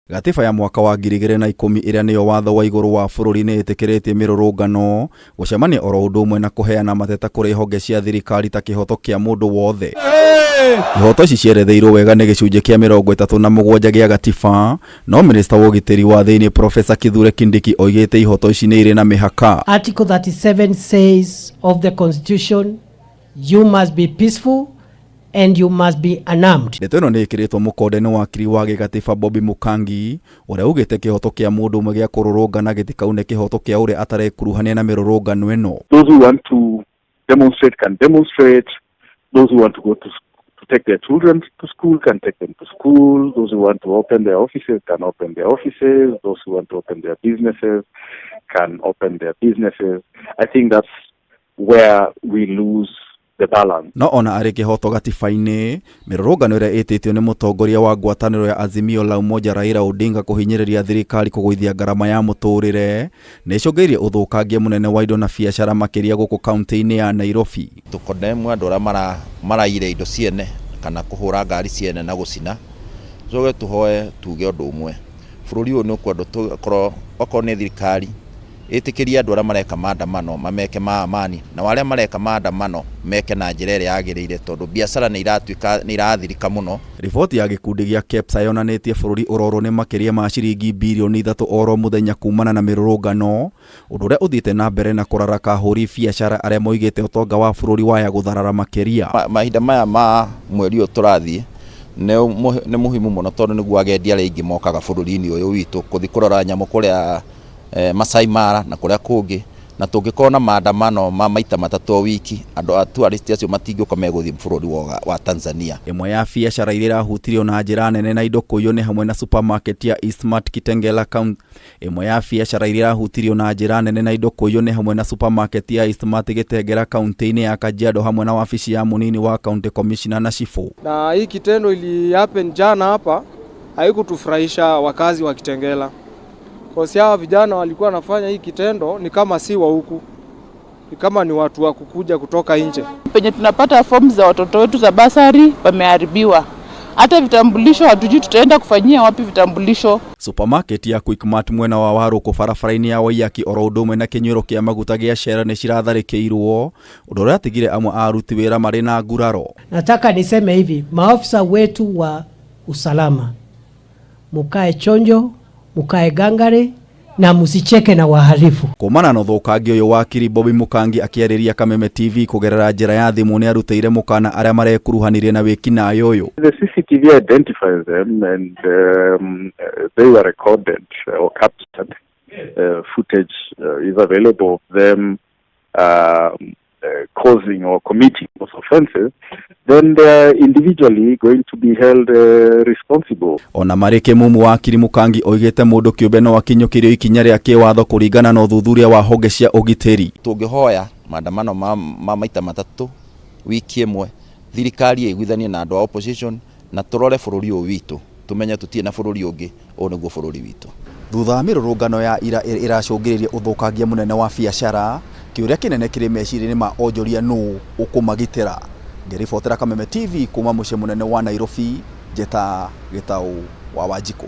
Gatiba ya mwaka wa 2010 ĩrĩa nĩyo watho wa igũrũ wa bũrũri nĩ ĩtĩkĩrĩtie mĩrũrũngano, gũcemania oro ũndũ ũmwe na kũheana mateta kũrĩ honge cia thirikari ta kĩhoto kĩa mũndũ wothe. Ihoto ici cieretheirwo wega nĩ gĩcunjĩ kĩa 37 gĩa gatiba, no mĩnĩsta wa ũgitĩri wa thĩinĩ Professor Kithure Kindiki oigĩte ihoto ici nĩ irĩ na mĩhaka. Article 37 says of the Constitution, you must be peaceful and you must be unarmed. Ndeto ĩno nĩ ĩkĩrĩtwo mũkonde nĩ wakiri wa gĩgatiba Bobby Mukangi ũrĩa ugĩte kĩhoto kĩa mũndũ ũmwe gĩa kũrũrũngana gĩtikaune kĩhoto kĩa ũrĩa atarekuruhania na mĩrũrũngano ĩno. Those who want to demonstrate can demonstrate. Those who want to go to take their children to school can take them to school. Those who want to open their offices can open their offices. Those who want to open their businesses can open their businesses. I think that's where we lose the balance. No ona arĩ kĩhoto gatiba-inĩ, mĩrũrũngano ĩrĩa ĩtĩtio nĩ mũtongoria wa ngwatanĩro ya Azimio la Umoja Raila Odinga kũhinyĩrĩria thirikari kũgũithia ngarama ya mũtũrĩre nĩ ĩcũngĩrĩirie ũthũkangia mũnene wa indo na biacara makĩria gũkũ kaunti-inĩ ya Nairobi. Tũkondemũ andũ arĩa maraiyire indo ciene kana kũhũra ngari ciene na gũcina, tũcoke tũhoe tuge ũndũ ũmwe, bũrũri ũyũ nĩ ũkwendwo tũkorwo okorwo nĩ thirikari ĩtĩkĩrie andũ arĩa mareka maandamano mameke ma amani, na arĩa mareka maandamano meke na njĩra ĩrĩa yagĩrĩire, tondũ biacara nĩ iratuĩka nĩ irathirika mũno. Riboti ya gĩkundi gĩa KEPSA yonanĩtie bũrũri ũrorwo nĩ makĩria ma ciringi birioni 3 oro mũthenya kumana na mĩrũrũngano, ũndũ ũrĩa ũthiĩte na mbere na kũraraka ahũri biacara arĩa moigĩte ũtonga wa bũrũri waya gũtharara makĩria. Mahinda maya ma mweri ũyũ tũrathiĩ nĩ muhimu mũno, tondũ nĩguo agendi arĩa aingĩ mokaga bũrũri-inĩ ũyũ witũ kũthiĩ kũrora nyamũ kũrĩa Masai Mara na kũrĩa kũngĩ, na tũngĩkorwo na maandamano ma maita matatũ o wiki, andũ a tourist acio matingĩũka, megũthiĩ bũrũri wa Tanzania. Ĩmwe ya biacara iria irahutirio na njĩra nene na indo kũiywo nĩ hamwe na supermarket ya Eastmart Kitengela County. Ĩmwe ya biacara iria irahutirio na njĩra nene na indo kũiywo nĩ hamwe na supermarket ya Eastmart Gitengela kaunti-inĩ ya Kajiado, hamwe na wabici ya mũnini wa county commissioner na cibũ. Na hii kitendo ili happen jana hapa haikutufurahisha wakazi wa Kitengela. Kwa hawa vijana walikuwa wanafanya hii kitendo ni kama si wa huku, ni kama ni watu wa kukuja kutoka nje. Penye tunapata fomu za watoto wetu za bursary pameharibiwa, hata vitambulisho hatujui tutaenda kufanyia wapi vitambulisho. Supermarket ya Quickmart mwena wa Warũkũ barabara-inĩ ya Waiyaki oro ũndũ ũmwe na kĩnyuĩro kĩa maguta gĩa Shell nĩ ciratharĩkĩirwo, ũndũ ũrĩa watigire amwe a aruti wĩra marĩ na nguraro. Nataka niseme hivi, maafisa wetu wa usalama, mukae chonjo, mukae gangare na musicheke na wahalifu. Kumana na ũthũkangia ũyũ, wakiri Bobby Mukangi akĩarĩria Kameme TV kũgerera njĩra ya thimũ nĩ arutĩire mũkana arĩa marekuruhanirie na wĩkinaĩ ũyũ. The CCTV identifies them and they were recorded or captured. Footage is available of them causing or committing those offenses. Then they are individually going to be held responsible. Ona marĩ kĩmumu, wakiri Mukangi oigĩte mũndũ kĩũmbe no akinyũkĩrio ikinya rĩa kĩwatho kũringana na ũthuthuria wa honge cia ũgitĩri. Tũngĩhoya maandamano ma maita matatũ wiki ĩmwe, thirikari ĩiguithanie na andũ a opposition na tũrore bũrũri ũyũ witũ, tũmenye tũtirĩ na bũrũri ũngĩ, ũyũ nĩguo bũrũri witũ. Thutha wa mĩrũrũngano ya ira ĩrĩa ĩracũngĩrĩria ũthũkangia mũnene wa biacara, kĩũria kĩnene kĩrĩ meciria-inĩ ma onjoria, nũ ũkũmagitĩra? Ngĩribotera Kameme TV kuma mũciĩ mũnene wa Nairobi, Njeta Gĩtaũ wa Wanjikũ.